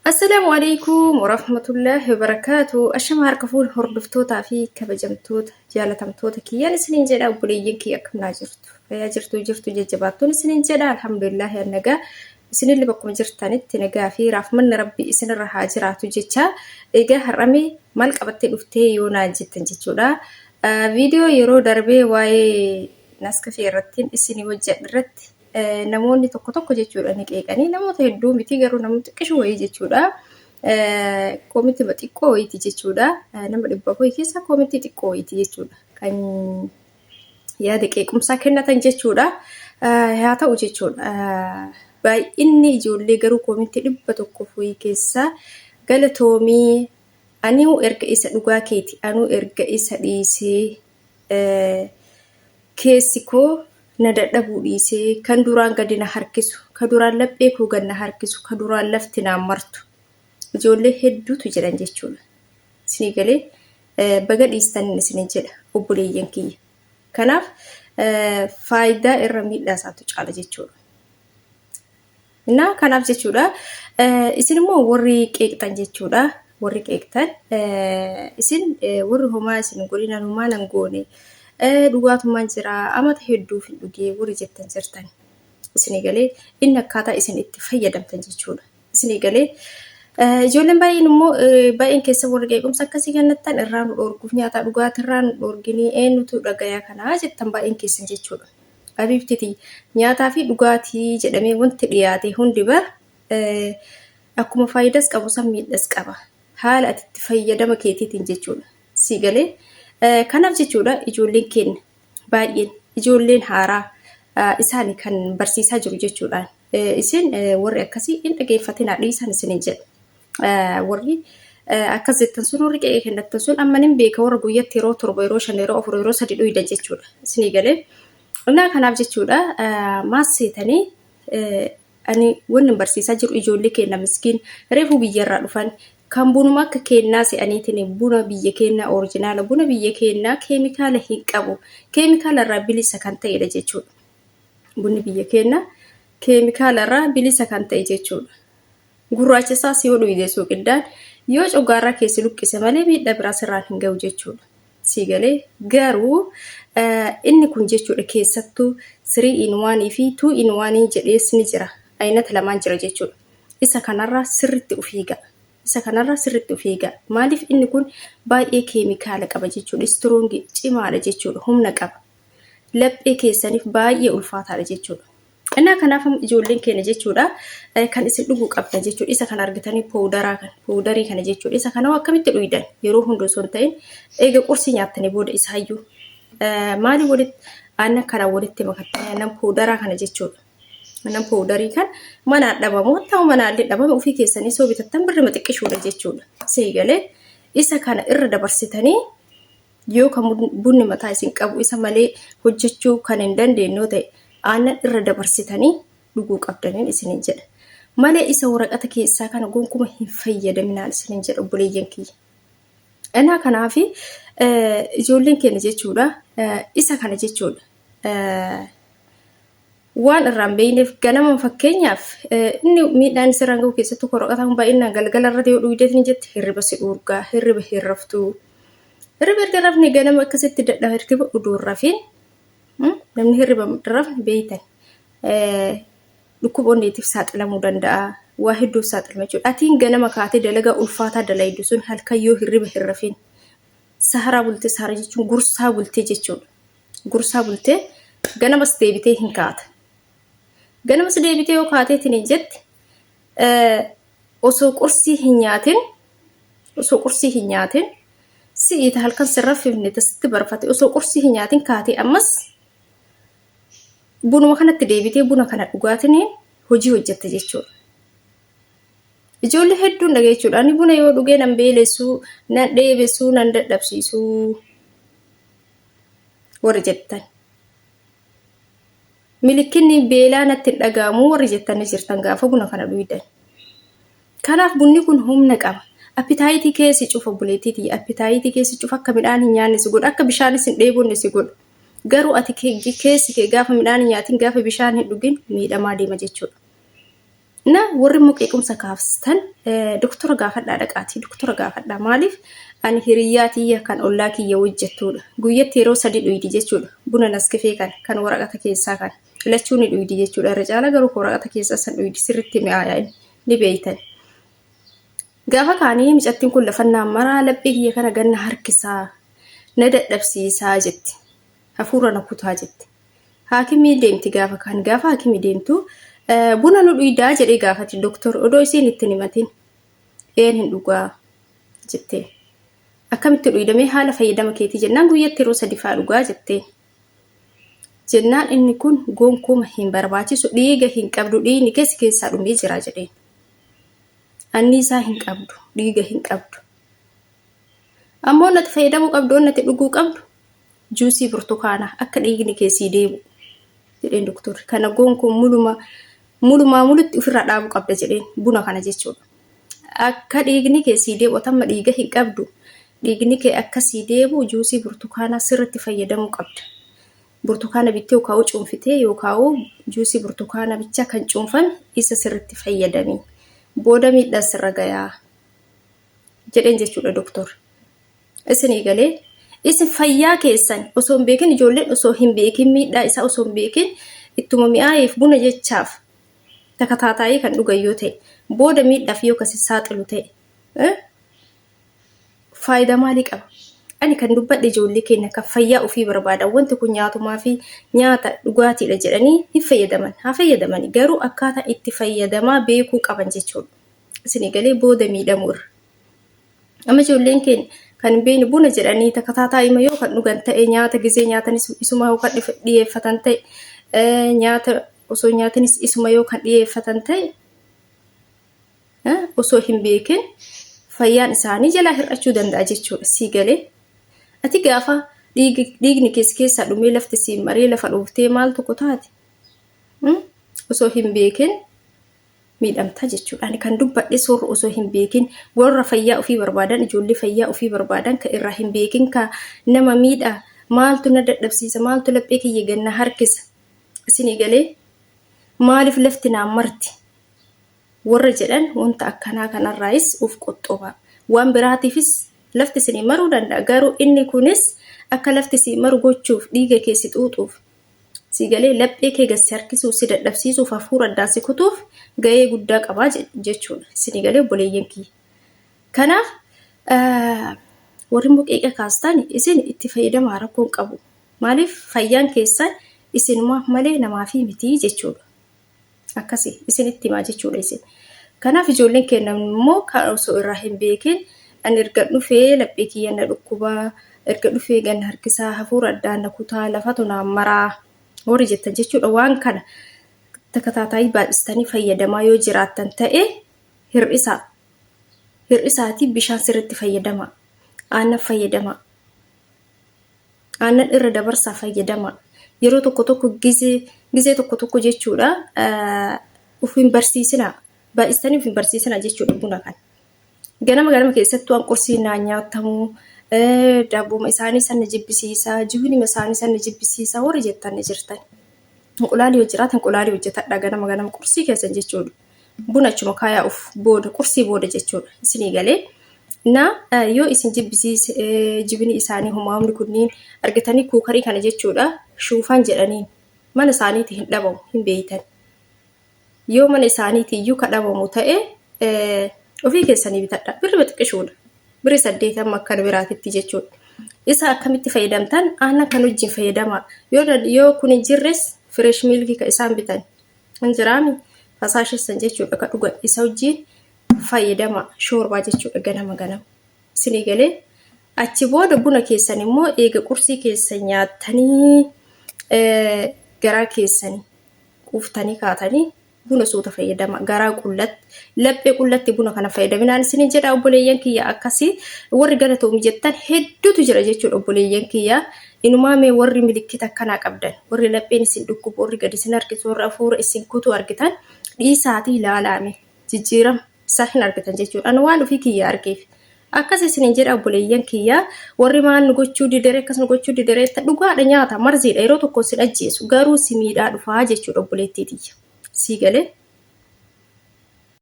Assalaamu alaikum warahmatullaahi wabarakaatu. Ashama harka fuun hordoftootaa fi kabajamtoota jaalatamtoota kiyyaan isiniin jedha obboleeyyan kiyya akkam naa jirtu. Fayyaa jirtu jirtu jajjabaattuun isiniin jedha alhamdulillaahi an nagaa. Isinillee bakkuma jirtanitti nagaa fi raafmanni rabbi isinirra haa jiraatu jecha egaa har'ame maal qabattee dhuftee yoo naan jettan jechuudha. Viidiyoo yeroo darbee waa'ee naskafee irrattiin isinii hojjedhe irratti namoonni tokko tokko jechuudha ni qeeqanii namoota hedduu miti garuu namni xiqqishu wayii jechuudha. Koomitii xiqqoo wayiiti jechuudha. Nama 400 keessa koomitii xiqqoo wayiiti jechuudha. Kan yaada qeequmsaa kennatan jechuudha. Haa ta'u jechuudha. Baay'inni ijoollee garuu koomitii 100 wayii keessaa galatoomii anuu erga isa dhugaa keeti anuu erga isa dhiisee keessi koo na dadhabuu dhiisee kan duraan gadi na harkisu ka duraan laphee koo gad na harkisu ka duraan lafti naan martu ijoollee hedduutu jiran jechuudha. Isinii galee baga dhiistaniin isinin jedha obboleeyyan kiyya. Kanaaf faayidaa irra miidhaa isaatu caala jechuudha. Innaa kanaaf jechuudha isin immoo warri qeeqxan jechuudha warri qeeqxan isin warri homaa isin godhinan homaa nan goone dhugaatumaan jira amata hedduuf hin dhugee warri jettan jirtan isinii galee inni akkaataa isin itti fayyadamtan jechuudha. Isinii galee ijoolleen baay'een immoo baay'een keessa warri qeequmsa akkasii kennattan irraa nu dhoorguuf nyaataa dhugaatii irraa nu dhoorginii eenyutu dhagayaa kanaa jettan baay'een keessan jechuudha. Habiibti tiyya nyaataa fi dhugaatii jedhamee wanti dhiyaate hundi bar akkuma faayidaas qabu san miidhas qaba. Haala ati itti fayyadama keetiitiin jechuudha. Sii galee kanaaf jechuudha ijoolleen keenya baay'een ijoolleen haaraa isaani kan barsiisaa jiru jechuudhaan. Isin warri akkasii hin dhageeffatinaa dhiisan isinin jedha. Warri akkas jettan sun warri qe'ee kennattan sun amma nin beeka warra guyyatti yeroo 7 yeroo 5 yeroo 4 yeroo 3 dhuydan jechuudha. Isinii galee. Innaa kanaaf jechuudha maas seetanii ani wanni barsiisaa jiru ijoollee keenya miskiin reefuu biyyarraa dhufan kan bunuma akka keennaa se'aniitiin buna biyya keennaa orijinaala buna biyya keennaa keemikaala hin qabu keemikaala irraa bilisa kan ta'edha jechuudha. Bunni biyya keennaa keemikaala irraa bilisa kan ta'e jechuudha. Gurraacha isaas yoo dhuyde suuqiddaan yoo coggaarraa kee si luqqise malee miidhaa biraa sirraan hin ga'u jechuudha. Sii galee garuu inni kun jechuudha keessattuu 3 in 1 fi 2 in 1 jedhees ni jira. Aynata lamaan jira jechuudha. Isa kanarraa sirritti of eegaa. Isa kanarraa sirritti of eegaa. Maaliif inni kun baay'ee keemikaala qaba jechuudha. Istiroongii cimaadha jechuudha. Humna qaba. Laphee keessaniif baay'ee ulfaataadha jechuudha. Innaa kanaaf amma ijoolleen keenya jechuudha kan isin dhuguu qabdan jechuudha. Isa kana argitanii powudaraa kana powudarii kana jechuudha. Isa kana akkamitti dhuydan yeroo hunda osoo hin ta'in eega qursii nyaattanii booda isaayyuu maali walitti aannan kana walitti makattanii aannan powudaraa kana jechuudha. Aannan powudarii kan manaan dhabamu ta'u manaallee dhabame ofii keessanii soo bitattan birrima xiqqishuudha jechuudha. Siigalee isa kana irra dabarsitanii Yoo kan bunni mataa isin qabu isa malee hojjechuu kan hin dandeenye ta'e aannan irra dabarsitanii dhuguu qabdaniin isinin jedha. Malee isa waraqata keessaa kana gonkuma hin fayyadaminaan isinin jedha obboleeyyan kiyya. Inaa kanaaf ijoolleen keenya jechuudha isa kana jechuudha. Waan irraa hin beekneef ganama fakkeenyaaf inni miidhaan isirraan gahu keessattuu waraqataan baay'inaan galgala irratti yoo dhugdeetiin jette hirriba si dhuurgaa hirriba hin raftuu. Hirriba erga rafne ganama akkasitti dadhaba hirriba uduu hin rafiin namni hirriba hin rafne beektan dhukkuba onneetiif saaxilamuu danda'a. Waa hedduuf saaxilama jechuudha. Atiin ganama kaatee dalagaa ulfaataa dalaydu sun halkan yoo hirriba hin rafiin saharaa bultee sahara jechuun gursaa bultee jechuudha. Gursaa bultee ganamas deebitee hin kaata. Ganamas deebitee yoo kaateetiin hin jette osoo qursii hin nyaatin osoo qursii hin nyaatin si'iita halkan sin raffifne tasitti barfate osoo qursii hin nyaatin kaatee ammas bunuma kanatti deebitee buna kana dhugaatiniin hojii hojjette jechuudha. Ijoollee hedduun dhaga jechuudha. Ani buna yoo dhugee nan beelessuu, nan dheebessuu, nan dadhabsiisuu warri jettan. Milikkinni beelaa natti hin dhaga'amu warri jettan ni jirtan gaafa buna kana dhuydan. Kanaaf bunni kun humna qaba. Appitaayitii kee si cufa obboleettii tiyya. Appitaayitii kee si cufa akka midhaan hin nyaanne si godha. Akka bishaanis hin dheebonne si godha. Garuu ati keessi kee gaafa midhaan hin nyaatin gaafa bishaan hin dhugin miidhamaa deema jechuudha. Na warri immoo qeequmsa kaafstan doktora gaafadhaa dhaqaatii doktora gaafadhaa maaliif ani hiriyyaa tiyya kan ollaa kiyya hojjettuudha. Guyyatti yeroo sadi dhuydi jechuudha. Buna naskifee kana kan waraqata keessaa kana lachuu ni dhuydi jechuudha. Irra caalaa garuu kan waraqata keessaa san dhuydi sirriitti mi'aayaa inni ni beeytan. Gaafa kaanii micattiin kun lafannaan maraa laphee kiyya kana ganna harkisaa na dadhabsiisaa jetti. Hafuura na kutaa jetti. Haakimii deemti gaafa kaan gaafa haakimii deemtu buna nu dhuydaa jedhee gaafati doktor odoo isiin itti hin himatin een hin dhugaa jettee. Akkamitti dhuydamee haala fayyadama keetii jennaan guyyatti yeroo sadi faa dhugaa jettee. Jennaan inni kun gonkuma hin barbaachisu dhiiga hin qabdu dhiigni keessi keessaa dhumee jira jedheen. Anniisaa hin qabdu dhiiga hin qabdu. Ammoo nati fayyadamuu qabdu nati dhuguu qabdu juusii burtukaanaa akka dhiigni kee sii deebi'u jedheen doktorri. Kana gonkuun muluma mulumaa mulutti ofirraa dhaabuu qabda jedheen buna kana jechuudha. Akka dhiigni kee sii deebi'u tamma dhiiga hin qabdu dhiigni kee akka sii deebi'u juusii burtukaanaa sirriitti fayyadamuu qabda. Burtukaana bittee yookaan cuunfitee yookaan juusii burtukaana bichaa kan cuunfame isa sirriitti fayyadami. Booda miidhaan sirra gayaa jedheen jechuudha doktorri. Isinii galee isin fayyaa keessan osoo hin beekin ijoolleen osoo hin beekin miidhaa isaa osoo hin beekin ittuma mi'aayeef buna jechaaf takataataayii kan dhugan yoo ta'e booda miidhaaf yoo kasi saaxilu ta'e faayidaa maalii qaba? Ani kan dubbadhe ijoollee keenya kan fayyaa ofii barbaadan wanti kun nyaatumaa fi nyaata dhugaatiidha jedhanii hin fayyadaman haa fayyadamani garuu akkaataa itti fayyadamaa beekuu qaban jechuudha. Isinii galee booda miidhamuu irra. Amma ijoolleen keenya kan hin beekne buna jedhanii takataataa ima yoo kan dhugan ta'e nyaata gizee nyaatanis isuma yoo kan dhiyeeffatan ta'e nyaata osoo nyaatanis isuma yoo kan dhiyeeffatan ta'e osoo hin beekin fayyaan isaanii jalaa hir'achuu danda'a jechuudha sii galee. Ati gaafa dhiigni keessa keessaa dhumee lafti siin maree lafa dhooftee maal tokko taate osoo hin beekin miidhamta jechuudha. Ani kan dubbadhe soorra osoo hin beekin warra fayyaa ofii barbaadan ijoollee fayyaa ofii barbaadan ka irraa hin beekin ka nama miidha maaltu na dadhabsiisa maaltu laphee kiyya ganna harkisa isinii galee maaliif lafti naan marti warra jedhan wanta akkanaa kanarraayis of qoxxobaa. Waan biraatiifis lafti isinii maruu danda'a garuu inni kunis akka lafti sii maru gochuuf dhiiga kee si xuuxuuf Sii galee laphee kee gad si harkisuuf si dadhabsiisuuf hafuura addaan si kutuuf gahee guddaa qabaa jechuudha. Isinii galee obboleeyyan kiyya. Kanaaf warri immoo qeeqa kaastan isin itti fayyadamaa rakkoon qabu. Maaliif fayyaan keessan isinumaaf malee namaafii mitii jechuudha. Akkasi isinitti himaa jechuudha isin. Kanaaf ijoolleen keenya immoo kan osoo irraa hin beekin ani erga dhufee laphee kiyya na dhukkubaa erga dhufee ganna harkisaa hafuura addaan na kutaa lafatu naan maraa warri jettan jechuudha waan kana takataataayii baay'istanii fayyadamaa yoo jiraattan ta'e hir'isaa. Hir'isaatii bishaan sirriitti fayyadamaa. Aannan fayyadamaa. Aannan irra dabarsaa fayyadamaa. Yeroo tokko tokko gizee gizee tokko tokko jechuudha of hin barsiisinaa. Baay'istanii of hin barsiisinaa jechuudha buna kana. Ganama ganama keessattuu an qursii naan nyaatamuu daabbooma isaanii san na jibbisiisa jibinima isaanii san na jibbisiisa warri jettan ni jirtan. Inqulaalii yoo jiraate inqulaalii hojjetadha ganama ganama qursii keessan jechuudha. Buna achuma kaayaa of booda qursii booda jechuudha isinii galee. Na yoo isin jibbisiise jibini isaanii humaamni kunniin argitanii kuukarii kana jechuudha shuufaan jedhaniin mana isaaniiti hin dhabamu hin beeytan. Yoo mana isaaniiti iyyuu ka dhabamu ta'e ofii keessanii bitadha. Birri xiqqishuudha. Birri 8 akkana biraatitti jechuudha. Isa akkamitti fayyadamtan aannan kan wajjin fayyadamaa. Yoo kun hin jirres fireesh miilkii ka isaan bitan hin jiraami fasaasheessan jechuudha ka dhugan isa wajjin fayyadama shoorbaa jechuudha ganama ganama. Isinii galee achi booda buna keessan immoo eega qursii keessan nyaattanii garaa keessanii quuftanii kaatanii buna suuta fayyadama garaa qullatti laphee qullatti buna kana fayyadaminaan isinin jedha obboleeyyan kiyya akkasii warri galatoomi jettan hedduutu jira jechuudha obboleeyyan kiyya inumaa mee warri milikkita akkanaa qabdan warri lapheen isin dhukkubu warri gadi isin harkisu warri hafuura isin kutuu argitan dhiisaatii ilaalaame jijjiirama isaa hin argitan jechuudha. Ani waan ofii kiyya argeef. Akkas isinin jedha obboleeyyan kiyya warri maal nu gochuu didere akkas nu gochuu didere dhugaadha nyaata marziidha yeroo tokko sin ajjeesu garuu si miidhaa dhufaa jechuudha obboleettii tiyya. Sii galee.